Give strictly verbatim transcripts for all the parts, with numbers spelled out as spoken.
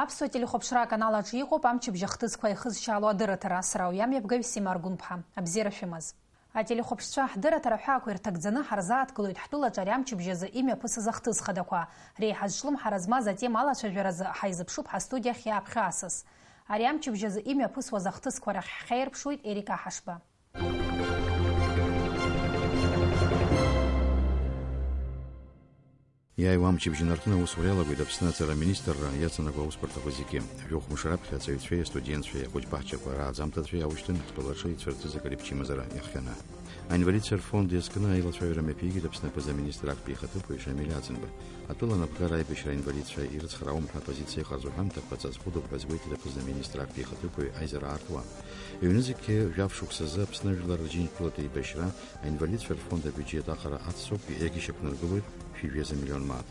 Аԥсуа телехәаԥшра аканал аҿы иҟоуп амчыбжь ахҭысқәа еихызшьаало адырраҭара, сара уи амҩаԥгаҩ Сима Аргәынԥҳа. Абзиара шәымаз. Ателехәаԥшцәа, ҳдырраҭара аҳәаақәа ирҭагӡаны ҳарзааҭгылоит ҳтәылаҿы ари амчыбжь азы имҩаԥысыз ахҭыс хадақәа. Реиҳа зҿлымҳара змаз атема алацәажәаразы ҳаизыԥшуп ҳастудиахь иааԥхьо асас. Ари амчыбжь азы имҩаԥысуаз ахҭысқәа рахь ҳхьаирԥшуеит Ерика Ҳашба. Иааиуа амчыбжь инаркны аусура иалагоит Аԥсны аҵара аминистрра иаҵанакуа аусбарҭақәа зегьы. Жәохә мшы раԥхьа аҵаҩцәеи астудентцәеи, ахәыҷбаҳчақәа рааӡамҭацәеи аушьҭын ҳтәылаҿы ицәырҵыз аколлективмазара иахҟьаны. Аинвалидцәа рфонд иазкны аилацәажәара мҩаԥигеит Аԥсны аԥыза-министр актәи ихаҭыԥуаҩ Шамиль Аӡынба. Атәыла анапхгара аибашьра аинвалидцәа ирыцхраауам ҳәа апозициа иҟарҵо ҳәамҭақәа ҵаҵӷәы дыҟәҳәа згәеиҭеит аԥыза-министр актәи ихаҭыԥуаҩ Аизара Аартуа. Ҩнызқьгьы жәаф шықәсазы Аԥсны жәлар рџьынџьтәылатә еибашьра аинвалидцәа рфонд абиуџьет аҟара аццоуп, иагьышьақәнаргылоит шәи жәеиза миллион мааҭ.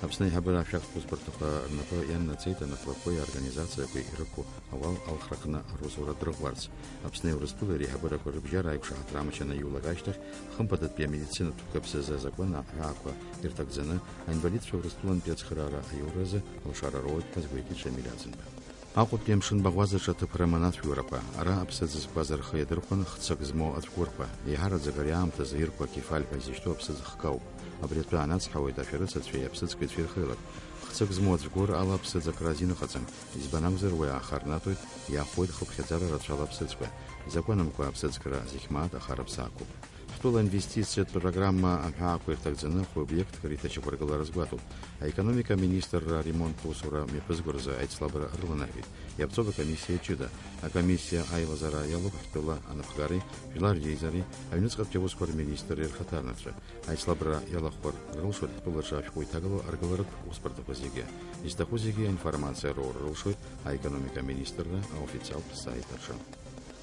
Аԥсны аиҳабыра ашәахтә усбарҭақәа рнапы ианнаҵеит анапхгақәеи аорганизациақәеи ирықәу ауал алхра аҟны русура дрыӷәӷәарц. Аԥсни Урыстәылеи реиҳабырақәа рыбжьара аиқәшаҳаҭра амч анаиулак ашьҭахь, хымԥадатәи амедицинатә хәқәа ԥсазы азакәан аҳәаақәа ирҭагӡаны, аинвалидцәа Урыстәылантәи ацхыраара аиуразы алшара роуеит ҳәа азгәеиҭеит Шамиль Аӡынба. Аҟәатәи амшын баӷәазаҿы аҭыԥ рыман ацәгьоурақәа. Ара аԥсыӡ зқәаз рхы иадырхәон хцак змоу ацәгәырқәа. Еиҳараӡак ари аамҭазы ирқәа кефаль ҳәа изышьҭоу аԥсыӡ хкауп. Абри атәы анацҳауеит ашәарыцацәеи аԥсыӡкыҩцәеи рхеилак. Хцак змоу ацәгәыр ала аԥсыӡ акра азин ыҟаӡам. Избан акәзар, уи аахарнаҭоит, иахәоит хыԥхьаӡара рацәала аԥсыӡқәа. Изакәанымкәа аԥсыӡкра зегь мааҭ ахараԥсаақәоуп. Ҳтәыла аинвестициатә программа аҳәаақәа ирҭагӡаны хә-обиектк реиҭашьақәыргылара азгәаҭоуп. Аекономика аминистрра аремонттә усура мҩаԥызго рзы аицлабра рыланаргеит. Иаԥҵоуп акомиссиа ҷыда. Акомиссиа аилазаара иалоуп ҳтәыла анапхгареи, жәлар реизареи, аҩныҵҟатәи аусқәа рминистрреи рхаҭарнакцәа. Аицлабра иалахәхар рылшоит ҳтәылаҿы ашәҟәы иҭагылоу аргыларатә усбарҭақәа зегьы. Изҭаху зегьы аинформациа роура рылшоит аекономика аминистрра аофициалтә саит аҿы.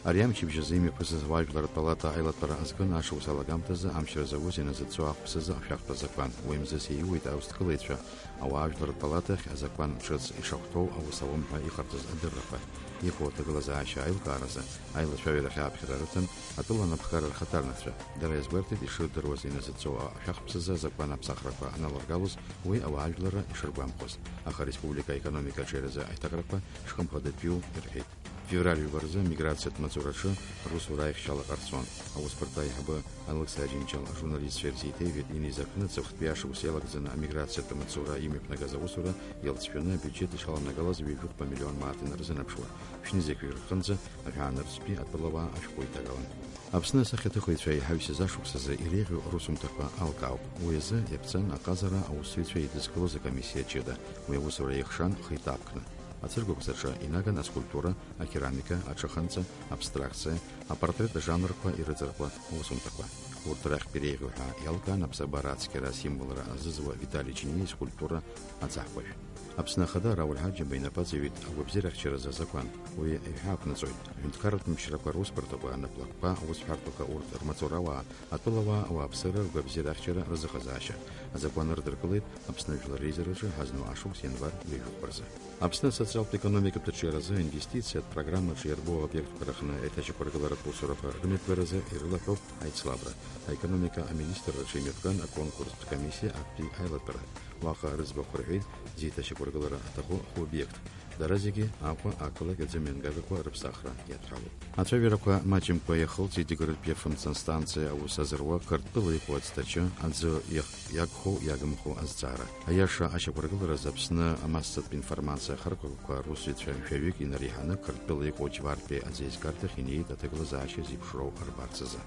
Ари амчыбжь азы имҩаԥысыз ауаажәларратә палата аилатәара азкын ашықәс алагамҭазы амчра зауз иназыҵцо ахәԥсазы ашәахтә азакәан. Уи мзызс ииуеит аусҭкылаҩцәа ауаажәларратә палатахь азакәан ҿыц ишахәҭоу аус ауам ҳәа иҟарҵаз адыррақәа. Иҟоу аҭагылазаашьа аилкааразы аилацәажәарахь ааԥхьара рыҭан атәыла анапхгара рхаҭарнакцәа. Дара иазгәарҭеит ишырдыруаз иназыҵҵоу ашәахтә ԥсазы азакәан аԥсахрақәа аналыргалоз уи ауаажәларра ишыргәамԥхоз. Аха ареспублика аекономика аҿиаразы аиҭакрақәа шхымԥадатәиу ирҳәеит. Февраль ҩба рзы амиграциатә маҵураҿы русура аихшьала ҟарҵон. Аусбарҭа аиҳабы Алықьса Џьынџьал ажурналистцәа ирзеиҭеивеит инеизакны ҵыхәтәи ашықәс иалагӡаны амиграциатә маҵура имҩаԥнагаз аусура иалҵшәаны абиуџьет ишаланагалаз ҩажәихәба миллион мааҭ инарзынаԥшуа, шәнызқьҩык рҟынӡа аҳәаанырцәтәи атәылауаа ашәҟәы иҭагалан. Аԥсны асахьаҭыхыҩцәа иҳаҩсыз ашықәсазы иреиӷьу русумҭақәа алкаауп. Уи азы иаԥҵан аҟазара аусзуҩцәа еидызкылоз акомиссиа ҷыда. Уи аусура еихшан хеиҭаԥкны. Ацыргақәҵаҿы инаган аскульптура, акерамика, аҽахынҵа, абстракциа, апортрет ажанрқәа ирыҵаркуа аусумҭақәа. Урҭ рахьтә иреиӷьу ҳәа иалкаан аԥсабара ацқьара асимволра азызуа Витали Џьениа искульптура Аӡаҳкәажә. Аԥсны Ахада Рауль Ҳаџьымба инапы аҵаҩит агәабзиарахьчаразы азакәан. Уи иҳәаақәнаҵоит, аҳәынҭқарратә мчрақәа русбарҭақәа, анаплакқәа, аусҳәарҭақәа урҭ рмаҵурауаа, атәылауаа, ауааԥсыра ргәабзиарахьчара рзыҟазаашьа. Азакәан ырдыркылеит Аԥсны Жәлар реизараҿы ҳазну ашықәс ианвар ҩажәихәба рзы. Аԥсны асоциалтә-економикатә аҿиаразы аинвестициатә программаҿы иарбоу аобиектқәа рҟны еиҭашьақәыргыларатә усурақәа рымҩаԥгаразы ирылаҳәоуп аицлабра. Аекономика аминистрраҿы имҩаԥган аконкурстә комиссиа актәи аилатәара. Уаҟа рыӡбахә рҳәеит зеиҭашьақәыргылара аҭаху хә-обиект. Дара зегьы Аҟәа ақалақь аӡы мҩангагақәа рыԥсахра иадҳәалоуп. Ацәажәарақәа маҷымкәа иахылҵит Егорытәи афымца станциа аус азыруа Қырҭтәыла иҟоу ацҭаҷы аӡы иах-, иагхоу иагымхоу азҵаара. Аиаша ашьақәыргыларазы Аԥсны амассатә информациа ахархәагақәа русзуҩцәа жәаҩык инареиҳаны Қырҭтәыла иҟоу Џьвартәи аӡеизгарҭахь инеит аҭагылазаашьа зеиԥшроу рбарц азы.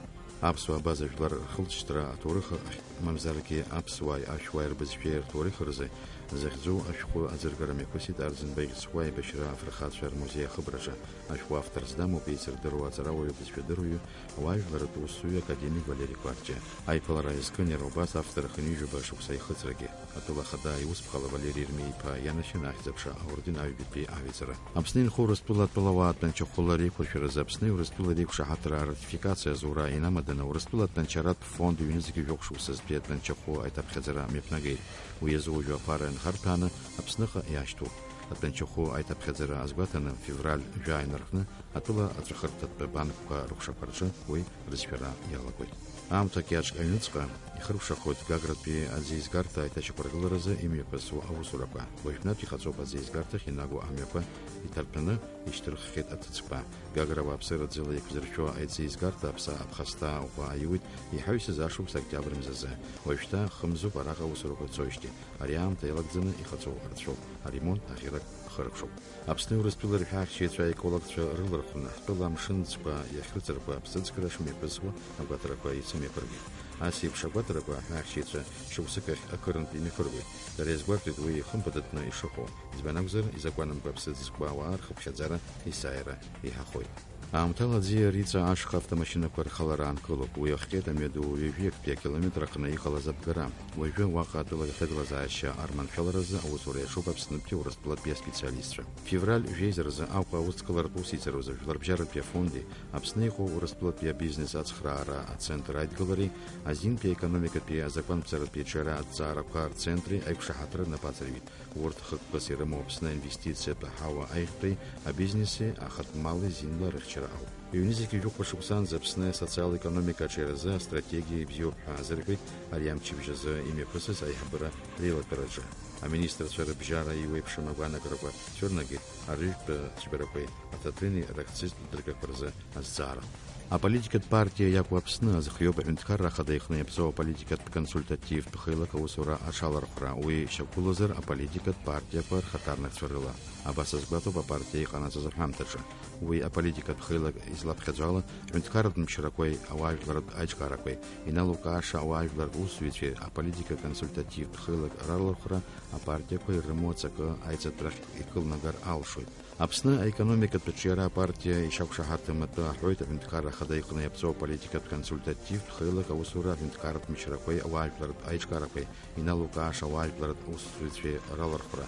Аԥсуаа абаза жәлар рхылҵшьҭра аҭоурых ахь, мамзаргьы аԥсуааи ашәуааи рбызшәеи рҭоурых рзы захьӡу ашәҟәы аӡыргара мҩаԥысит Арӡынба ихьӡқәа аибашьра афырхацәа рмузеи ахыбраҿы. Ашәҟәы авторс дамоуп еицырдыруа аҵарауаҩы бызшәадырҩы, ауаажәларратә усзуҩы академик Валери Кәарҷиа. Аиԥылара иазкын иара убас автор ахынҩыжәаба шықәса аихыҵрагьы. Атәыла ахада иусԥҟала Валери Ермеи-иԥа ианашьан Ахьӡ-аԥша аорден аҩбатәи аҩаӡара. Аԥсны инхо Урыстәыла атәылауаа атәанчахәы лара еиқәыршәаразы Аԥсни Урыстәылеи реиқәшаҳаҭра аратификациа азура инамаданы Урыстәыла атәанчаратә фонд ҩнызқь жәохә шықәсазтәи атәанчахәы аиҭаԥхьаӡара мҩаԥнагеит. Уи азы уажәы аԥара ианхарҭәааны Аԥсныҟа иашьҭоуп. Атәанчахәы аиҭаԥхьаӡара азгәаҭаны февраль жәаа инаркны атәыла аҵәахырҭатә банкқәа рыхәшақәа рҿы уи рызшәара иалагоит. Аамҭак иаҿк аҩныҵҟа ихыркәшахоит Гагратәи аӡеизгарҭа аиҭашьақәыргыларазы имҩаԥысуа аусурақәа. Уажәнатә ихаҵоуп аӡеизгарҭахь инаго амҩақәа иҭарҭәаны ишьҭырххьеит аҭыӡқәа. Гагра ауааԥсыра ӡыла еиқәзыршәо аӡеизгарҭа аԥса аԥхасҭа ӷәӷәа аиуит иҳаҩсыз ашықәс октиабр мзазы. Уажәшьҭа хымзуп араҟа аусурақәа цоижьҭеи. Ари аамҭа иалагӡаны ихаҵоу рацәоуп, аремонт ахьырак хыркәшоуп. Аԥсни Урыстәылеи рҳәаахьчаҩцәа аекологцәа рылархәны, ҳтәыла амшынӡқәа иахьрыҵаркуа аԥсыӡкра шымҩаԥысуа агәаҭарақәа еицымҩаԥыргеит. Ас еиԥш агәаҭарақәа аҳәаахьчаҩцәа шықәсык ахь акырынтә имҩаԥыргоит. Дара иазгәарҭоит уи ихымԥадатәны ишыҟоу. Избан акәзар, изакәанымкәа аԥсыӡ зкуа ауаа рхыԥхьаӡара есааира иҳахоит. Аамҭала аӡиа Риҵа ашҟа автомашьынақәа рхалара аанкылоуп. Уи иахҟьеит амҩаду ҩажәи актәи акилометр аҟны иҟалаз абгара. Уажәы уаҟа атәыла аҭагылазаашьа арманшәаларазы аусура иаҿуп Аԥснытәи Урыстәылатәи аспециалистцәа. Февраль жәеиза рзы Аҟәа аусҭҵаалартә усеицырразы Жәларбжьаратәи афонди, Аԥсны иҟоу Урыстәылатәи абизнес ацхраара ацентр аидгылареи азинтәи аекономикатәи азакәанԥҵаратәи аҿиара аҭҵаарақәа рцентри аиқәшаҳаҭра рнапы ацырҩит. Урҭ хықәкыс ирымоу Аԥсны аинвестициатә аҳауа аиӷьтәи абизнеси ахатә мали зинла рыхьчара ауп. Ҩнызқьи жәохәба шықәсанӡа Аԥсны асоциал-економика аҿиаразы астратегиа ибзиоуп ҳәа азырҳәеит ари амчыбжь азы имҩаԥысыз аиҳабыра реилатәараҿы. Аминистрцәа рыбжьара еиуеиԥшым агәаанагарақәа цәырнагеит арыжәтә ӡбарақәеи аҭаҭыни ракцизтә дыргақәа рзы азҵаара. Аполитикатә партиа Иаку Аԥсны азхиоуп аҳәынҭқарра ахада иҟны иаԥҵоу аполитикатә консультативтә хеилак аусура аҽалархәра, уи шьақәгылозар аполитикатә партиақәа рхаҭарнакцәа рыла. Абас азгәаҭоуп апартиа иҟанаҵаз аҳәамҭаҿы. Уи аполитикатә хеилак излаԥхьаӡо ала, ҳәынҭқарратә мчрақәеи ауаажәларратә аиҿкаарақәеи иналукааша ауаажәларратә усзуҩцәеи аполитика консультативтә хеилак ралархәра апартиақәа ирымоу аҵакы аиҵатәрахь икылнагар алшоит. Аԥсны аекономикатә аҿиара апартиа ишақәшаҳаҭым атәы аҳәоит аҳәынҭқарра ахада иҟны иаԥҵоу аполитикатә консультативтә хеилак аусура аҳәынҭқарратә мчрақәеи ауаажәларратә аиҿкаарақәеи иналукааша ауаажәларратә усзуҩцәеи ралархәра.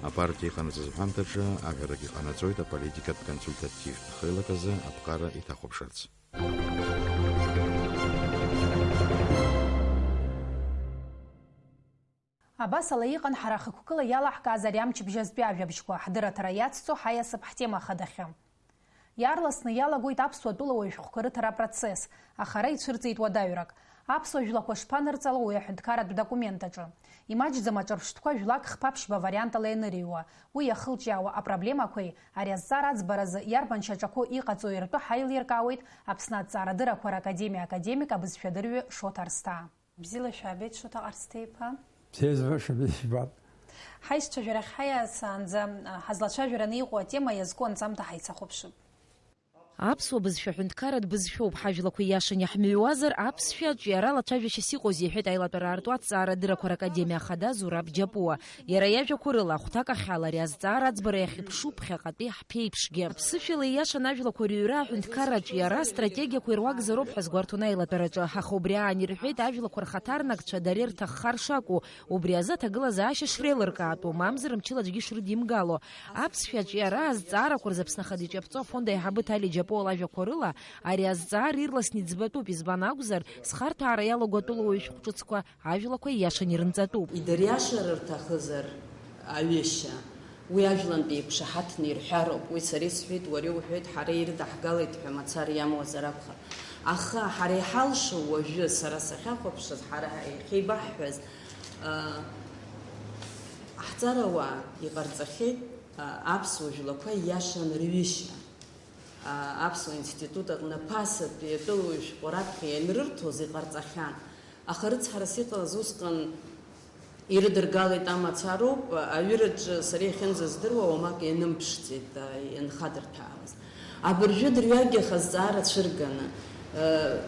Апартиа иҟанаҵаз аҳәамҭаҿы аҳәарагьы ҟанаҵоит аполитикатә консультативтә хеилак азы аԥҟара иҭахәаԥшырц. Абасала иҟан ҳара хықәкыла иалаҳкааз ари амчыбжьазтәи ажәабжьқәа, ҳдырраҭара иацҵо ҳаиасып ҳтема ахадахьы. Иаарласны иалагоит аԥсуа тәылауаҩ шәҟәқәа рыҭара апроцесс, аха ара ицәырҵит уадаҩрак. Аԥсуа жәлақәа шԥанырҵало уи аҳәынҭқарратә документ аҿы? Имаҷӡам аҿырԥштәқәа жәлак хԥа-ԥшьба вариантала ианырыҩуа. Уи иахылҿиаауа апроблемақәеи ари азҵаара аӡбаразы иарбан шьаҿақәоу иҟаҵои ртәы ҳаилиркаауеит Аԥсны аҭҵаарадыррақәа ракадемиа академик абызшәадырҩы Шоҭа Арсҭаа. Бзиала шәаабеит, Шоҭа Арсҭеиԥа. Бзиа збаша бзиабап. Ҳаишьцәажәарахь ҳаиасаанӡа, ҳазлацәажәараны иҟоу атема иазку анҵамҭа ҳаицахәаԥшып. Аԥсуа бызшәа ҳәынҭқарратә бызшәоуп, ҳажәлақәа ииашан иаҳмыҩуазар, аԥсшәа аҿиара лацәажәашьас иҟоузеи, иҳәеит аилатәара аарту аҭҵаарадыррақәа ракадемиа ахада Зураб Џьапуа. Иара иажәақәа рыла, ахәҭак ахьала ари азҵаара аӡбара иахьыԥшу ԥхьаҟатәи ҳԥеиԥшгьы. Аԥсышәала ииашан ажәлақәа рыҩра аҳәынҭқарра аҿиара астратегиақәа ируакзароуп ҳәа азгәарҭон аилатәараҿы, аха убри аан ирҳәеит ажәлақәа рхаҭарнакцәа дара ирҭаххар шакәу, убри азы аҭагылазаашьа шреилыркаатәу, мамзар мчыла аӡәгьы шрыдимгало. Аԥсшәа аҿиара азҵаарақәа рзы Аԥсны ахада иҿиаԥҵо афонд аиҳабы Ҭали Џьапуа лажәақәа рыла, ари азҵаара ирласны иӡбатәуп, избан акәзар, зхарҭәаара иалаго атәылауаҩ шәҟәҿыцқәа ажәлақәа ииашан ирынҵатәуп. Идыриашар рҭахызар аҩышьа, уи ажәлантәи иқәшаҳаҭны ирҳәароуп. Уи сара исҳәеит, уара иуҳәеит, ҳара ирыдаҳгалеит ҳәа мацара иамуазар акәхап. Аха ҳара иҳалшо уажәы, сара сахьахәаԥшыз, ҳара иахьеибаҳҳәаз, а, ҳҵарауаа иҟарҵахьеит, а, аԥсуа жәлақәа ииашан рҩышьа. А, Аԥсуа институт аҟны ԥасатәи атәылауаҩ шәҟәы раԥхьа ианрырҭоз иҟарҵахьан. Аха рыцҳарас иҟаз усҟан ирыдыргалеит амацароуп, аҩыраҿы сара иахьынӡаздыруа уамак ианымԥшӡеит, а, ианхадырҭәаауаз. Абыржәы дырҩегьых азҵаара цәырганы, а,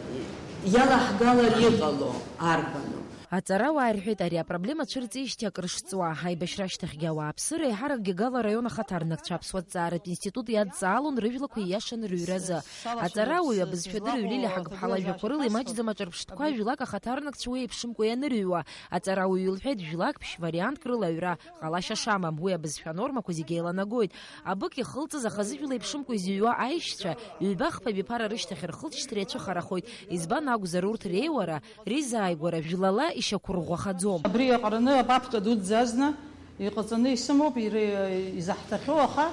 иалаҳгалар иҟало арбану? Аҵарауаа ирҳәеит, ари апроблема цәырҵижьҭеи акрыш- Ҵуа аибашьра ашьҭахьгьы ауааԥсыра еиҳаракгьы Гала араион ахаҭарнакцәа аԥсуа ҭҵааратә институт иадҵаалон рыжәлақәа ииашаны рыҩразы. Аҵарауаҩы, абызшәадырҩы Лилиа Ҳагыԥҳа лажәақәа рыла имаҷӡам аҿырԥштәқәа жәлак ахаҭарнакцәа уи еиԥшымкәа ианырыҩуа. Аҵарауаҩы илҳәеит, жәлак ԥшь-вариантк рыла аҩра ҟалашьа шамам, уи абызшәа анормақәа зегьы еиланагоит. Абык ихылҵыз, аха зыжәла еиԥшымкәа изыҩуа аишьцәа ҩба-хԥа абиԥара рышьҭахь рхылҵшьҭра иацәыхарахоит, избан акәзар, урҭ реиуара, ризааигәара жәлала ишьақәырӷәӷәахаӡом. Абри иаҟараны апапка дуӡӡа азна иҟаҵаны исымоуп, ире-, изаҳҭахьоу, аха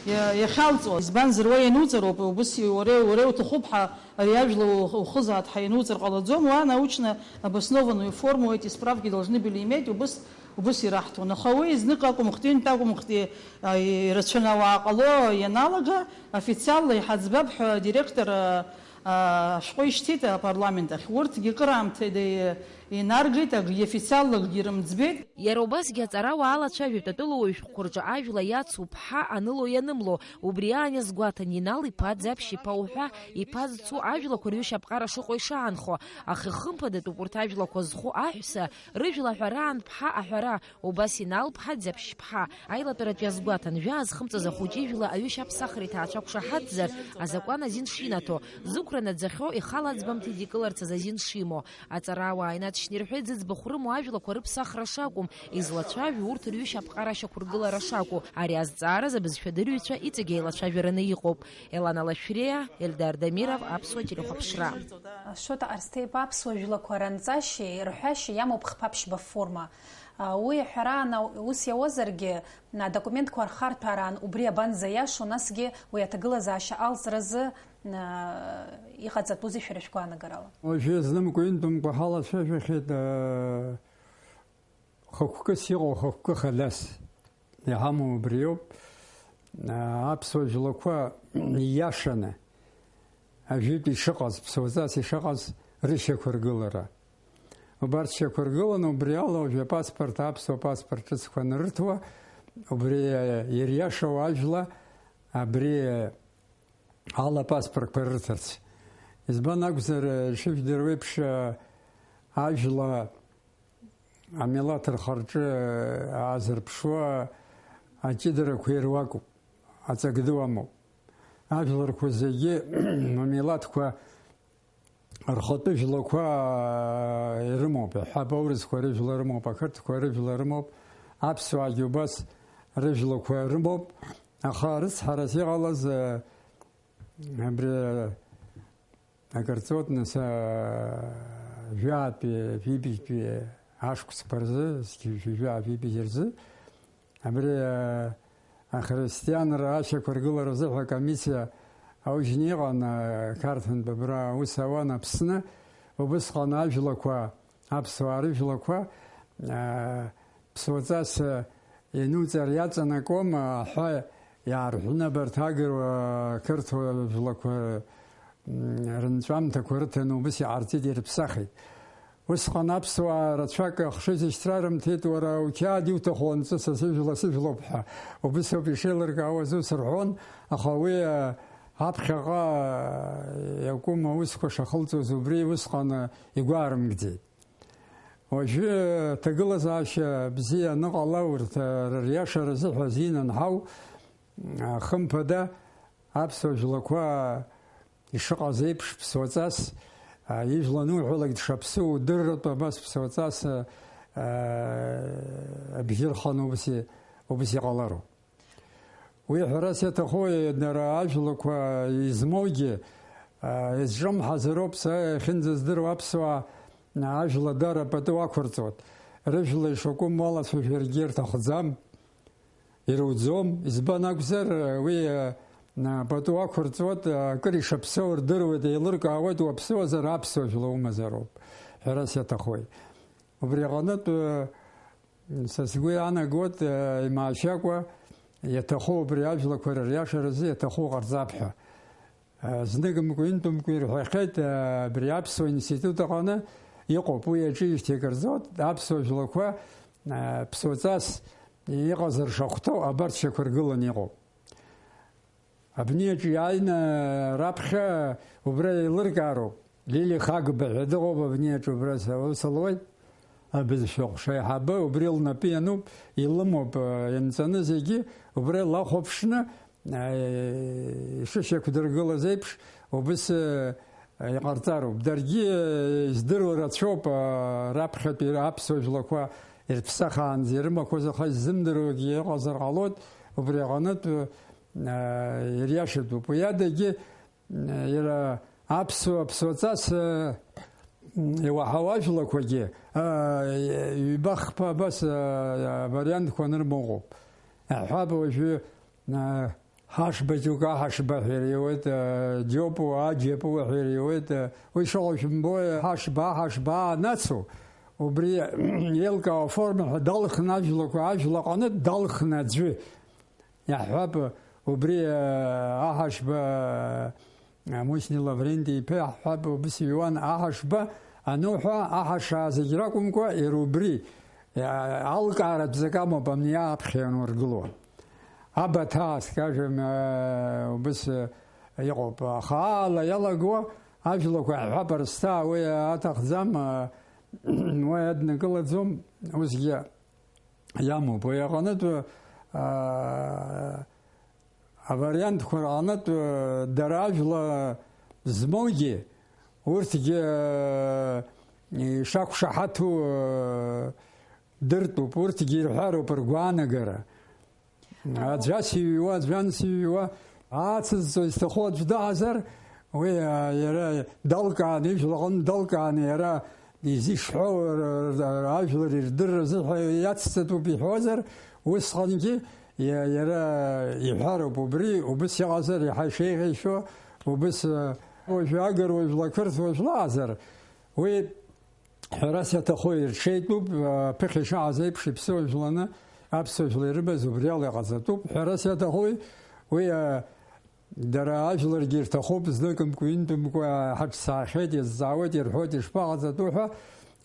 Иа-, иахьалҵуа, избанзар, уа иануҵароуп, убыс и-, уара, уара иуҭахуп ҳәа ари ажәла у-, ухызаат ҳәа иануҵар ҟалаӡом, уа научно обоснованную форму эти справки должны были иметь, убыс, убыс ираҳҭон. Аха уи знык акәымхт, ҩынтә акәымхт, и-, а, ирацәаны ауаа ҟало ианалага, официалла иҳаӡбап ҳәа адиректор, а, а, ашәҟәы ишьҭит апарламент ахь. Урҭгьы кыраамҭа ида-, инаргеит, акгьы официалла акгьы рымӡбеит. Иара убасгьы аҵарауаа алацәажәоит атәылауаҩ шәҟәқәа рҿы ажәла иацу ԥҳа аныло-ианымло, убри аан иазгәаҭан Инал иԥа Ӡаԥшь-иԥа уҳәа, иԥа зцу ажәлақәа рҩышьаԥҟара шыҟоу ишаанхо, аха ихымԥадатәуп урҭ ажәлақәа зху аҳәса, рыжәла аҳәараан ԥҳа аҳәара, убас Инал ԥҳа Ӡаԥшь-ԥҳа аилатәараҿ иазгәаҭан, жәа азхымҵаз ахәыҷы ижәла аҩышьаԥсахра иҭаацәа ақәшаҳаҭзар, азакәан азин шинаҭо, зықәра наӡахьоу ихала аӡбамҭа идикыларц азы азин шимоу. Аҵарауаа инаҵшьны ирҳәеит зыӡбахә рымоу ажәлақәа рыԥсахра шакәым, излацәажәо урҭ рҩышьаԥҟара ашьақәыргылара шакәу. Ари азҵаараз абызшәадырҩцәа иҵегь еилацәажәараны иҟоуп. Елана Лашәриа, Ельдар Дамиров, Аԥсуа телехәаԥшра. Шоҭа Арсҭеиба аԥсуа жәлақәа ранҵашьеи рҳәашьеи иамоуп хԥа-ԥшьба форма. Уи аҳәараан ус иауазаргьы, адокументқәа рхарҭәаараан убри абанӡа иашоу, насгьы уи аҭагылазаашьа алҵразы иҟаҵатәузеи шәара шәгәаанагарала? Уажәы знымко-ҩынтәымкәа ҳалацәажәахьеит, хықәкыс иҟоу хықәкы хадас иҳамоу убриоуп. Аԥсуа жәлақәа ииашаны ажәытә ишыҟаз, ԥсуаҵас ишыҟаз рышьақәыргылара. Убарҭ шьақәыргыланы убри ала уажәы апаспорт, аԥсуа паспорт ҿыцқәа анрырҭуа, убри ириашоу ажәла абри ала апаспортқәа рырҭарц. Избан акәзар, шәыжәдыруеиԥш, ажәла амилаҭ рхы-рҿы аазырԥшуа аҷыдарақәа ируакуп, аҵак ду амоуп. Ажәларқәа зегьы амилаҭқәа рхатәы жәлақәа ирымоуп, иаҳҳәап, аурысқәа рыжәла рымоуп, ақырҭқәа рыжәла рымоуп, аԥсуаагьы убас рыжәлақәа рымоуп, аха рыцҳарас иҟалаз, э, абри, э, акырҵуеит, нас, э, жәаатәи, жәибжьтәи ашықәсқәа рзы, зқьи жәа-, жәибжь рзы, Абри, а, ахристианра ашьақәыргылара азыҳәа акомиссиа аужьны иҟан, а, Қарҭынтә абра аус ауан Аԥсны, убысҟан ажәлақәа, аԥсуаа рыжәлақәа, а, ԥсуаҵас, а, инуҵар иаҵанакуама ҳәа иаарҳәны абарҭ агыруа, қырҭуа жәлақәа, м, рынҵәамҭақәа рыҭаны убыс иҟарҵеит, ирыԥсахит. Усҟан аԥсуаа рацәак ахшыҩзышьҭра рымҭеит, уара уқьаад иуҭаху анҵы са сыжәла сыжәлоуп ҳәа. Убыс ауп ишеилыркаауаз ус рҳәон, аха уи, а, аԥхьаҟа, а, иакәым аусқәа шахылҵуаз убри усҟан, а, игәаарымгӡеит. Уажәы, а, ҭагылазаашьа бзиа аныҟала, урҭ, а, риашаразы ҳәа азин анҳау, а, хымԥада, аԥсуа жәлақәа ишыҟаз еиԥш, ԥсуаҵас, а, ижәла ануҳәалак дшаԥсыу удырратәы абас ԥсуаҵас, а, а, абжьы рханы убас и-, убас иҟалароуп. Уи ҳәарас иаҭаху, дара ажәлақәа измоугьы, а, изҿымҳазароуп, са иахьынӡаздыруа аԥсуаа, а, ажәла дара пату ақәырҵоит. Рыжәла ишакәым уалацәажәаргьы рҭахӡам. Ируӡом, избан акәзар, уи, а, пату ақәырҵуеит, а, акыр ишаԥсоу рдыруеит, еилыркаауеит, уаԥсыуазар аԥсуа жәла умазароуп, ҳәарас иаҭахоит. Убри аҟнытә, а, са сгәы иаанагоит, а, имаашьакәа иаҭаху убри ажәлақәа рыриашаразы иаҭаху ҟарҵап ҳәа. Зныкымкәа-ҩынтәымкәа ирҳәахьеит, абри аԥсуа институт аҟны иҟоуп, уи аҿы ишьҭеигарҵоит, аԥсуа жәлақәа, ԥсуаҵас иҟазар шахәҭоу абарҭ шьақәыргыланы иҟоуп. Абни аҿы иааины раԥхьа убра еилыркаароуп. Лили Хагба ҳәа дыҟоуп абни аҿы убра са-, ус луеит. Абызшәа ҟәша аиҳабы убри лнапы иануп, илымоуп, э, ианҵаны зегьы, убра илахәаԥшны, э, ишышьақәдыргылаз еиԥш, убыс, э, иҟарҵароуп. Даргьы, э, издыруа рацәоуп, э, раԥхьатәи аԥсуа жәлақәа ирыԥсахаанӡа ирымақәаз, аха иззымдыруагьы ыҟазар ҟалоит, убри аҟнытә, э, ириашатәуп. Уи адагьы, Иара аԥсуа, аԥсуаҵас, э, иуаҳауа ажәлақәагьы, э, ҩба-хԥа абас, э, авариантқәа анырмоуҟоуп. Аҳәап, уажәы, э, Ҳашба џьоук аҳашба ҳәа ириуеит, џьопу, аџьепу ҳәа ириуеит. Уи шыҟоу шәымбои, ҳашба, аҳашба аанацу, убри еилкаау аформа ҳәа далхны ажәлақәа, ажәла аҟынтә далхны аӡәы. Иаҳҳәап, убри, аҳашба, Мушьни Лавренти иԥа, иаҳҳәап, убыс иҩуан аҳашба ануҳәа, аҳашаа зегь ракәымкәа, иара убри, алкааратә зак амоуп, абни аԥхьа ианургыло. Абаҭаа, скажем, убыс иҟоуп. Аха аала иалаго ажәлақәа иаҳҳәап, Арсҭаа уи аҭахӡам, уи аднакылаӡом, усгьы иамоуп. Уи аҟнытә, аа, авариантқәа рҟнытә, дара ажәла змоугьы, урҭгьы, ишақәшаҳаҭу, дыртәуп, урҭгьы ирҳәароуп ргәаанагара. Аӡәас иҩуа, аӡәанс иҩуа, ацызҵо изҭаху аӡә дыҟазар, уи, а, иара далкааны, ижәлаҟны далкааны, иара изышҳәоу р-, р-, р-, ажәлар ирдырра азыҳәа иацҵатәуп иҳәозар, усҟангьы иа-, иара иҳәароуп убри, убыс иҟазар, иаҳа ишеиӷьеишьо, убыс, а, уажәы агыруа жәла, ақырҭуа жәла ыҟазар, уи ҳәарас иаҭаху ирҽеитәуп, аԥыхьа ишааз еиԥш, иԥсуа жәланы аԥсуа жәла ирымаз убри ала иҟаҵатәуп. Ҳәарас иаҭаху, уи, а, дара ажәларгьы ирҭахуп, зныкымкәа, ҩынтәымкәа ҳаҿцаахьеит, иазҵаауеит, ирҳәоит, ишԥаҟаҵатәу ҳәа,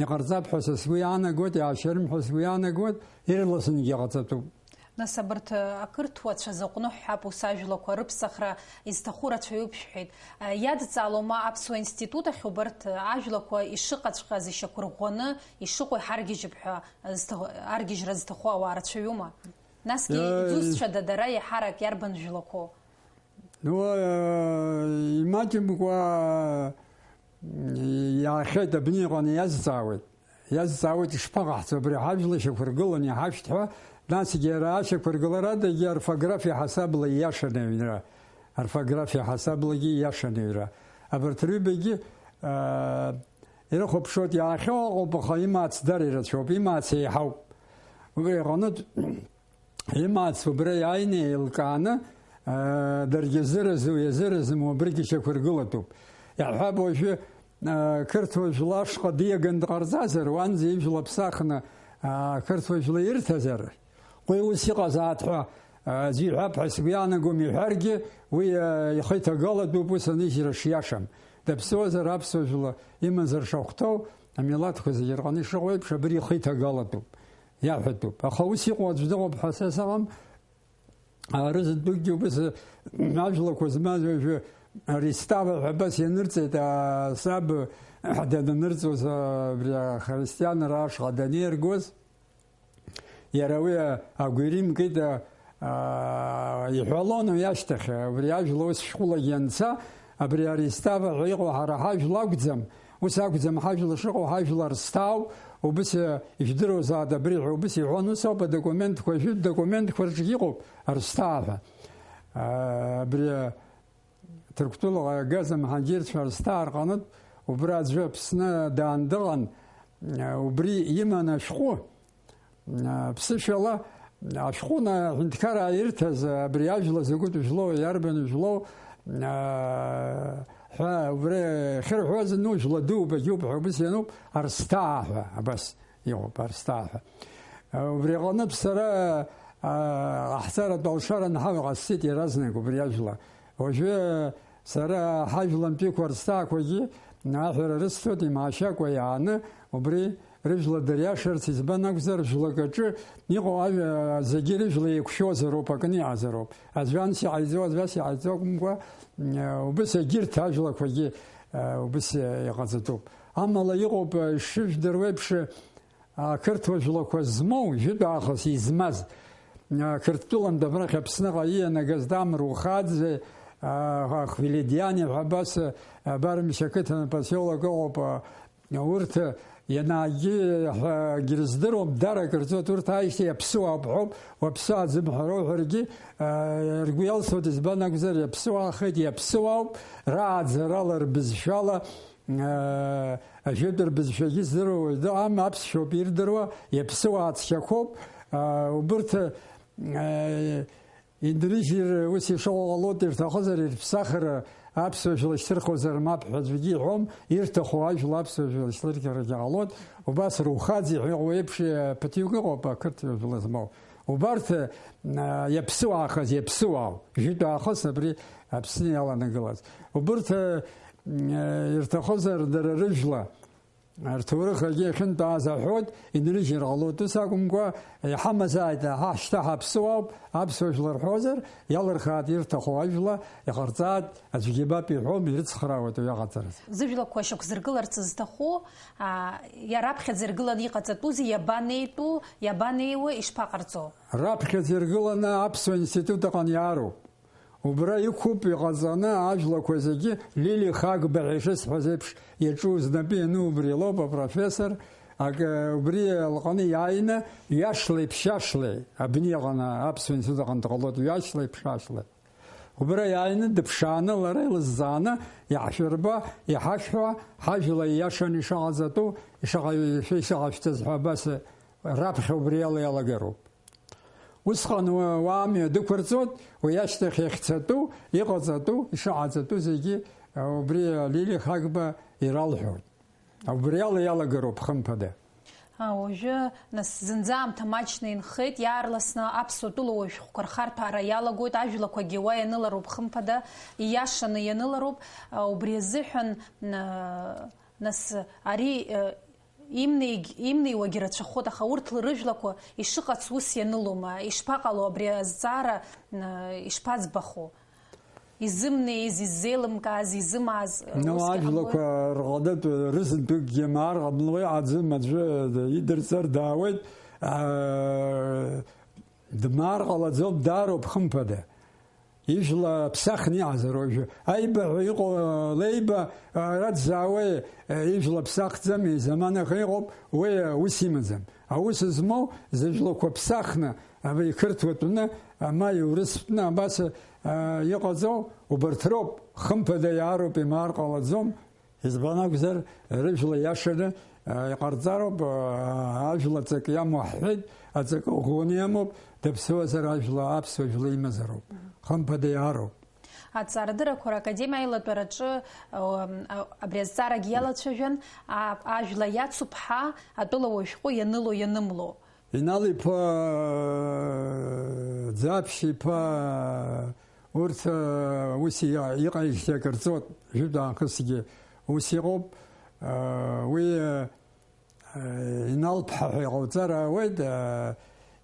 иҟарҵап ҳәа са сгәы иаанагоит, иаашьарым ҳәа сгәы иаанагоит, ирласынгьы иҟаҵатәуп. Нас абарҭ, э, ақырҭуацәа заҟәны ҳҳәап, ус ажәлақәа рыԥсахра изҭаху рацәаҩуп шәҳәеит. Э, иадҵаалома аԥсуа институт ахь убарҭ, э, ажәлақәа ишыҟаҵәҟьаз ишьақәырӷәӷәаны ишыҟоу иҳаргьежьып ҳәа, э, зҭаху, аргьежьра зҭаху ауаа рацәаҩума? Насгьы Э, иӡузцәада дара, еиҳарак иарбан жәлақәоу? Ну, э, имаҷымкәа, э, иаахьеит, абни иҟаны иазҵаауеит. Иазҵаауеит, ишԥаҟаҳҵо, абри ҳажәла шьақәыргыланы иҳашәҭ ҳәа, насгьы иара ашьақәыргыларадагьы аорфографиа ҳасабла ииашан аҩра, аорфографиа ҳасаблагьы ииашан аҩра. Абарҭ рҩбагьы, аа, ирыхәаԥшуеит, иаахьоу ыҟоуп, аха имаац дара ирацәоуп, имаац еиҳауп. Убри аҟнытә, имаац убра иааины еилкааны, аа, даргьы зыразу иазыразым убригьы шьақәыргылатәуп. Иаҳҳәап, уажәы, аа, қырҭуа жәла ашҟа диаган дҟарҵазар, уанӡа ижәла ԥсахны, аа, қырҭуа жәла ирҭазар, уи ус иҟазаат ҳәа, аа, аӡәы иҳәап ҳәа сгәы иаанагом иҳәаргьы, уи, аа, ихы иҭагалатәуп, ус аныжьра шиашам. Даԥсуазар, аԥсуа жәла имазар шахәҭоу, амилаҭқәа зегьы рҟны ишыҟоу еиԥш, абри ихы иҭагалатәуп. Иаҳәатәуп. Аха ус иҟоу аӡә дыҟоуп ҳәа са сыҟам. Арыза дукгьы убас, ажәлақәа змаз уажәы Аристава ҳәа абас ианырҵеит, а, саб дананырҵоз, а, абри ахристианра ашҟа данеиргоз, иара уи, а, агәы иримкит, а, а, иҳәалон уи ашьҭахь, убри ажәла ус шәҟәылагьы ианца, абри Аристава ҳәа иҟоу ҳара ҳажәла акәӡам, ус акәӡам ҳажәла шыҟоу, ҳажәла Арсҭаау, убыс, э, ижәдыруазаат абри ҳәа, убыс иҳәон, ус ауп адокументқәа, жәытә документқәа рҿы иҟоуп Арсҭаа ҳәа. Э, абри, э, Ҭырқәтәыла агаз амҳаџьырцәа Арсҭаа рҟынтә убра аӡәы Аԥсны даан дыҟан, э, убри иман ашәҟәы. Ԥсышәала ашәҟәы аҳәынҭқараа ирҭаз абри ажәла закәытә жәлоу, иарбан жәлоу, ҳәа убра ахьырҳәоз, ну, жәла дууп, агьуп ҳәа убыс иануп, Арсҭаа ҳәа, абас иҟоуп, Арсҭаа ҳәа. Убри аҟнытә сара, ҟаҳҵаратә алшара анҳаҩ ҟасҵеит иаразнак убри ажәла. Уажәы сара ҳажәлантәиқәа рсҭаақәагьы аҳәара рысҭоит, имаашьакәа иааны, убри рыжәла дыриашарц, избан акәзар, жәлакаҿы иҟоу ажәа зегьы рыжәла еиқәшәозароуп, акны иҟазароуп. Аӡәанс иҟаиҵо, аӡәас иҟаиҵо акәымкәа, убыс егьырҭ ажәлақәагьы, убыс иҟаҵатәуп. Амала иҟоуп, шыжәдыруеиԥш, ақырҭуа жәлақәа змоу, жәытә аахыс измаз, Қырҭтәылантә абрахь Аԥсныҟа иианагаз Дамыр Ухаӡе, Ахвиледиани ҳәа абас, Бармшь ақыҭан апосиолок ыҟоуп, урҭ ианаагьы ҳәагьы рыздыруам, дара акырҵоит, урҭ ааижьҭеи иаԥсуаауп ҳәоуп, уаԥсуааӡам ҳәа роуҳәаргьы, ргәы иалсуеит, избан акәзар, иаԥсуаахеит, иаԥсуаауп, рааӡарала, рбызшәала, Ажәытә рбызшәагьы здыруа уаҩ дыҟам, аԥсшәоуп ирдыруа, иаԥсуаа цқьақәоуп. Убырҭ, Инрыжьыр ус ишыҟоу ҟалоит, ирҭахызар ирԥсахыр аԥсуа жәла шьҭырхуазар мап ҳәа аӡәгьы иҳәом, ирҭаху ажәла аԥсуа жәла шьҭырхыргьы ҟалоит, убас рухаӡ иҳәа еиԥш ԥыҭҩык ыҟоуп ақырҭуа жәла змоу. Убарҭ, а, иаԥсыуаахаз иаԥсыуаау, жәытә аахыс абри Аԥсны иаланагылаз. Убырҭ, а, ирҭахызар дара рыжәла, рҭоурых агьи ахьынтәааз аҳәоит, инрыжьыр ҟалоит. Ус акәымкәа, иҳамазааит, ҳа шьҭа ҳаԥсуаауп, аԥсуа жәлар рҳәозар, иалырхааит ирҭаху ажәла, иҟарҵааит, аӡәгьы мап иҳәом, ирыцхраауеит уи аҟаҵараз. Зыжәлақәа шьақәзыргыларц зҭаху, а, иара аԥхьаӡа иргыланы иҟаҵатәузеи, иабанеитәу, иабанеиуеи, ишԥаҟарҵо? Раԥхьаӡа иргыланы аԥсуа институт аҟны иаароуп. Убра иқәуп иҟаҵаны ажәлақәа зегьы. Лили Хагба ҳәа ишысҳәаз еиԥш, иаҿу знапы иану убри лоуп, апрофессор. Ак-, убри лҟны иааины, ҩашлеи ԥшьашлеи, абни аҟны, аԥсуа институт аҟны дҟалоит, ҩашлеи ԥшьашлеи. Убра иааины дыԥшааны, лара илызҵааны, иаҳшәырба, иҳашәҳәа, ҳажәла ииашаны ишаҟаҵатәу, ишаҟа-, ишаҟашәҵаз ҳәа абас раԥхьа убри ала иалагароуп. Усҟан уа-, уа амҩа дықәырҵоит, уи ашьҭахь иахьцатәу, иҟаҵатәу, ишаҟаҵатәу зегьы, а, убри Лили Хагба иралҳәоит. Убри ала иалагароуп, хымԥада. А, уажәы, нас, зынӡа аамҭа маҷны инхеит, иаарласны аԥсуа тәылауаҩ шәҟәқәа рхарҭәаара иалагоит, ажәлақәагьы уа ианылароуп, хымԥада, ииашаны ианылароуп. А, убри азыҳәан, а, нас, ари, а, имнеиг-, имнеиуагьы рацәахоит, аха урҭ рыжәлақәа ишыҟац ус ианылома? Ишԥаҟало абри азҵаара, а, ишԥаӡбахо? Изымнеиз, иззеилымкааз, изымааз, ну, усгьы ажәлақәа ҟамлои? Рҟадатә рызынтәыкгьы маар ҟамлои, аӡым аӡәы идырҵар даауеит, аа, дмаар ҟалаӡом, даароуп, хымԥада. Ижәла ԥсахны иҟазар уажәы. Аибаҳәа иҟоу, леиба, ара дзаауеи, ижәла ԥсахӡами, заманахь иҟоуп, уи ус имаӡам. Аус змоу зыжәлақәа ԥсахны, абри қырҭуатәны, ма иурыстәны, абас, а, иҟаӡоу убарҭ роуп, хымԥада иаароуп, имаар ҟалаӡом. Избан акәзар, рыжәла иашаны, а, иҟарҵароуп, а, ажәла ҵак иамоу ҳҳәеит, аҵакы ӷәӷәаны иамоуп, даԥсуазар ажәла, аԥсуа жәла имазароуп. Хымԥада иаароуп. Аҭҵаарадыррақәа ракадемиа аилатәараҿы, а, а, абри азҵаарагьы иалацәажәан, а, ажәла иацуп ҳа атәылауаҩ шәҟәы ианыло-ианымло. Инал-иԥа Ӡаԥшь-иԥа, урҭ, ус иа-, иҟаижьҭеи акыр ҵуеит, жәытә аахысгьы ус иҟоуп. Уи, Инал-ԥҳа ҳәа иҟауҵар ауеит,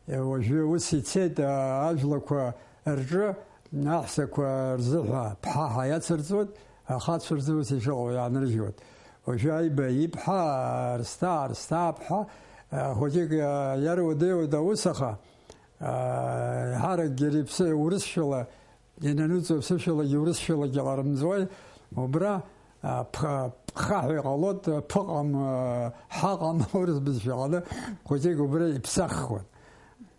уажәы ус ицеит, ажәлақәа рҿы аҳәсақәа рзыҳәа ԥҳа ҳәа иацырҵуеит, ахацәа рзы ус ишыҟоу иаанрыжьуеит. Уажәы Аиба иԥҳа, Арсҭаа, Арсҭаа-ԥҳа, а, хәыҷык, а, иаруадаҩуеит аус, аха, а, еиҳаракгьы ари аԥсы урысшәала иананыҵо, аԥсышәалагьы урысшәалагьы ҟарымҵои, убра, а, ԥ-, ԥха ҳәа иҟалоит, ԥыҟам, а, ҳаҟам, урыс бызшәа ҟаны, хәыҷык убра иԥсахуан.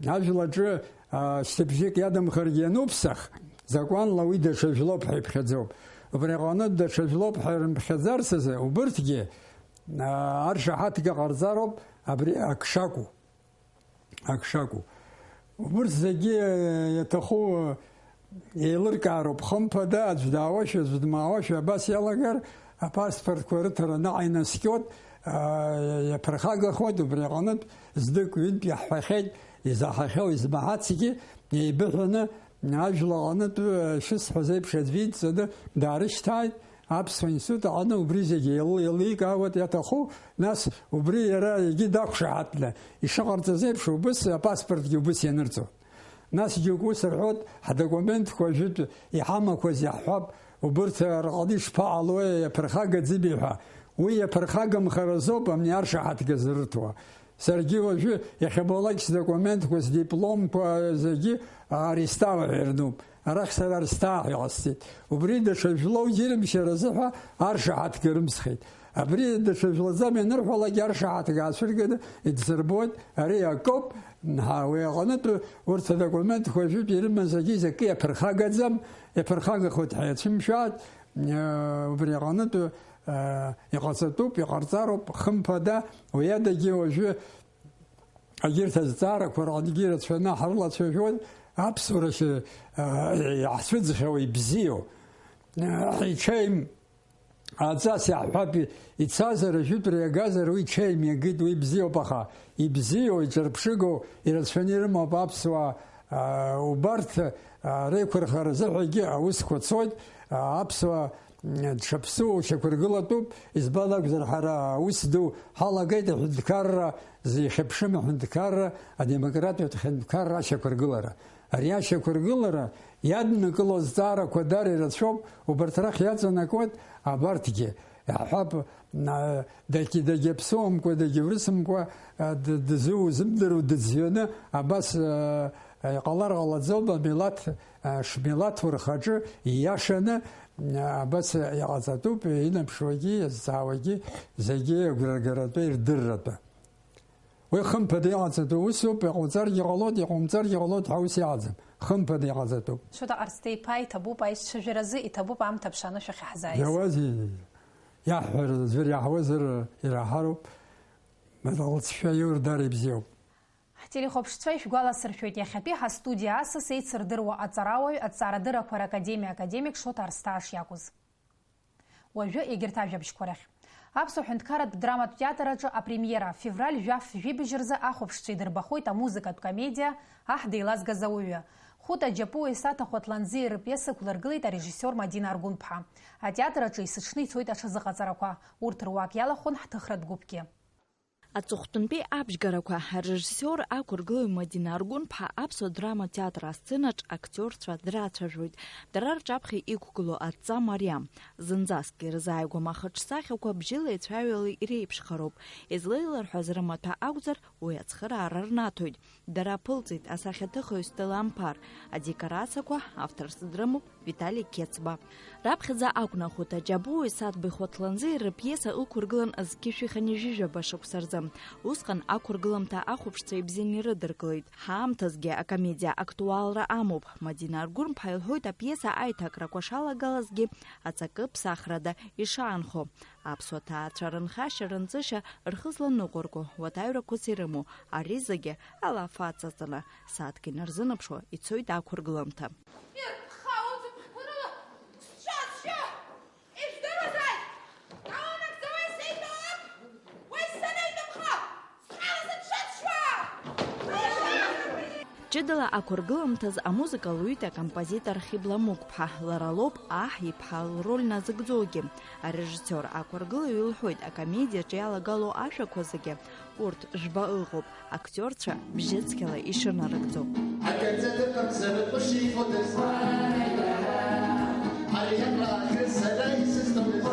Ажәлаҿы, а, шьҭыбжьык иадамхаргьы иануԥсах, закәанла уи даҽа жәлоуп ҳәа иԥхьаӡоуп. Убри аҟнытә даҽа жәлоуп ҳәа ирымԥхьаӡарц азы, убырҭгьы, а, аршаҳаҭга ҟарҵароуп абри ак шакәу, ак шакәу. Убырҭ зегьы, а, иаҭаху, а, еилыркаароуп, хымԥада, аӡә даауашәа, аӡә дмаауашәа абас иалагар, апаспортқәа рыҭара наҟ инаскьоит, аа, иаԥырхагахоит, убри аҟнытә знык-ҩынтә иаҳҳәахьеит, изаҳахьоу измаҳацгьы, еибыҳәаны ажәла аҟнытә, шысҳәаз еиԥш, аӡә идҵаны даарышьҭааит, аԥсуа институт аҟны убри зегьы еил-, еиликаауеит, иаҭаху, нас убри иара егьи дақәшаҳаҭны ишыҟарҵаз еиԥш, убыс апаспортгьы убыс ианырҵоит. Нас џьоук ус рҳәоит, ҳдокументқәа жәытә иҳамақәаз иаҳҳәап, убырҭ рҟны ишԥаҟалои, иаԥырхагаӡами ҳәа. Уи иаԥырхагамхар азоуп амни аршаҳаҭга зрырҭо. Саргьы уажәы иахьабалак сдокументқәа, сдипломқәа зегьы Аристава ҳәа ирнуп. Арахь сара Аристаа ҳәа иҟасҵеит. Убри даҽа жәлоу џьырымшьаразы ҳәа аршаҳаҭга рымсхит. Абри даҽа жәлаӡам ианырҳәалак, аршаҳаҭга аацәырганы идсырбоит, ари акоуп, ҳа, уи аҟнытә урҭ адокументқәа жәытә ирымаз агьи закы иаԥырхагаӡам, иаԥырхагахоит ҳәа иацәымшәааит, э, убри аҟнытә, э, иҟаҵатәуп, иҟарҵароуп, хымԥада, уи адагьы уажәы Егьырҭ азҵаарақәа рҟынгьы ирацәаны ҳрылацәажәоит, Аԥсуарахь, а, иаҳцәыӡхьоу ибзиоу, а, иҽеим аҵас иаҳҳәап, ицазар, ажәытәра иагазар, уи иҽеим иагеит, уи бзиоуп, аха ибзиоу, иҿырԥшыгоу ирацәаны ирымоуп аԥсуаа, а, убарҭ, а, реиқәырхара азыҳәагьы аусқәа цоит, а, аԥсуаа, м, дшаԥсыуоу шьақәыргылатәуп, избан акәзар, ҳара аус ду ҳалагеит аҳәынҭқарра, зихьыԥшым аҳәынҭқарра, адемократиатә ҳәынҭқарра ашьақәыргылара. Ари ашьақәыргылара иаднакыло азҵаарақәа дара ирацәоуп, убарҭ рахь иаҵанакуеит абарҭгьы. Иаҳҳәап, а, дагь-, дагьаԥсыуамкәа, дагьаурысымкәа, а, д-, дызу-, зымдыруа дыӡҩаны, абас, а, а, иҟалар ҟалаӡом, амилаҭ, а, шмилаҭу рхаҿы ииашаны, а, абас иҟаҵатәуп, инаԥшуагьы, иазҵаауагьы зегьы агәрагаратәы, ирдырратәы. Уи хымԥада иҟаҵатәу усуп, иҟауҵаргьы ҟалоит, иҟаумҵаргьы ҟалоит ҳәа ус иҟаӡам. Хымԥада иҟаҵатәуп. Шоҭа Ҟарсҭеи-иԥа, иҭабуп аицәажәаразы, иҭабуп аамҭа ԥшааны шәахьаҳзааиз. Иауазеи, иаҳҳәарыз, ӡәыр иаҳуазар, ираҳароуп, маӡала лҵшәа иур дара ибзиоуп. Ҳтелехәаԥшцәа ишәгәаласыршәоит, иахьатәи ҳастудиа асас еицырдыруа аҵарауаҩ, аҵарадыррақәа ракадемиа академик Шоҭа Арсҭаа шиакәыз. Уажәы егьырҭ ажәабжьқәа рахь. Аԥсуа ҳәынҭқарратә драматә театр аҿы апремиера, февраль жәаф жәибжь рзы ахәаԥшцәа идырбахоит амузыкатә комедиа Аҳ деилазгаз ауаҩы. Хәыта Џьапуа Есаҭа Хәаҭланӡиа рпиеса ықәлыргылеит арежиссиор Мадина Аргәынԥҳа. Атеатр аҿы есыҽны ицоит аҽазыҟаҵарақәа, урҭ руак иалахәын ҳҭыхратә гәыԥгьы. Аҵыхәтәантәи абжьгарақәа, арежиссиор ақәыргылаҩ Мадина Аргәынԥҳа аԥсуа драматә театр асценаҿ актиорцәа драцәажәоит. Дара рҿаԥхьа иқәгылоу адҵа мариам, зынӡаскгьы ирзааигәам ахаҿсахьақәа бжьыла-еицәаҩала иреиԥшхароуп. Излеиларҳәаз рымаҭәа акәзар, уи ацхыраара рнаҭоит. Дара аԥылҵеит асахьаҭыхҩы Стелла Амԥар, адекорациақәа авторс дрымоуп Витали Қьецба. Раԥхьаӡа акәны Хәыта Џьапуа Есаҭбеи Хәаҭланӡиа рпиеса ықәыргылан зқьи жәшәи хынҩажәи жәаба шықәса рзы. Усҟан ақәыргыламҭа ахәаԥшцәа ибзианы ирыдыркылеит. Ҳаамҭазгьы акомедиа актуалра амоуп. Мадина Аргәынԥҳа илҳәоит апиеса аиҭакрақәа шалагалазгьы аҵакы ԥсахрада ишаанхо. Аԥсуа ҭаацәа рынхашьа-рынҵышьа рхы зланыҟәырго уадаҩрақәас ирымоу ари зегьы алаф аҵаҵаны, сааҭк инарзынаԥшуа ицоит ақәыргыламҭа. Ирԥхауоу зыԥхҭарыла сҽасшьы! Ижәдыруазааит! Аунагӡа уеисеиҭалак! Уеисанеитәымха! Схала сыҽсыцәшәа! Ҷыдала ақәыргыламҭаз амузыка лҩит акомпозитор Хьыбла Мықәԥҳа, лара лоуп аҳ иԥҳа лроль назыгӡогьы. Арежиссиор ақәыргылаҩ илҳәоит, акомедиаҿы иалагало ашәақәа зегьы, урҭ жәба ыҟоуп, актиорцәа бжьыцқьала ишынарыгӡо. Агаӡа дыҟамзар, ҟәыши фотои. Ари аҟара сара исызҭомызт.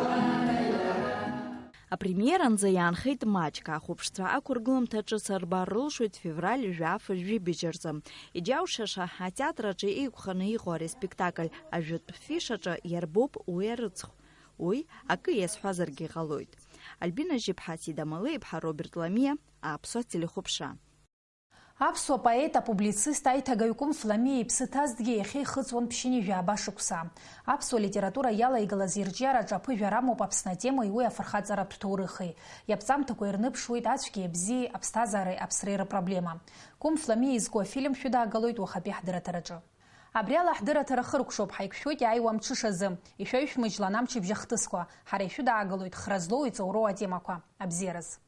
Апремиеранӡа иаанхеит маҷк, ахәаԥшцәа ақәыргыламҭаҿы сырбар рылшоит февраль жәаф жәибжь рзы. Иџьаушьаша атеатр аҿы еиқәханы иҟоу ари аспектакль ажәытә фишаҿы иарбоуп уи арыцхә. Уи акы иазҳәазаргьы ҟалоит. Альбина Жьыԥҳа, Сида Малеиԥҳа, Роберт Ламиа, Аԥсуа телехәаԥшра. Аԥсуа поет, апублицист, аиҭагаҩ Кәым Фламиа иԥсы ҭазҭгьы иахьа ихыҵуан ԥшьынҩажәи жәаба шықәса. Аԥсуа литература иалаигалаз ирҿиараҿы аԥыжәара амоуп Аԥсны атемеи уи афырхаҵаратә ҭоурыхи. Иаԥҵамҭақәа ирныԥшуеит ацәгьеи абзиеи, аԥсҭазаареи аԥсреи рыпроблема. Кәым Фламиа изку афильм шәыдаагалоит уахатәи ҳдырраҭараҿы. Абри ала ҳдырраҭара хыркәшоуп, ҳаиқәшәоит иааиуа амҽышазы. Ишәаҩшәмыжьлан амчыбжь ахҭысқәа. Ҳара ишәыдаагалоит хра злоу иҵоуроу атемақәа. Абзиараз.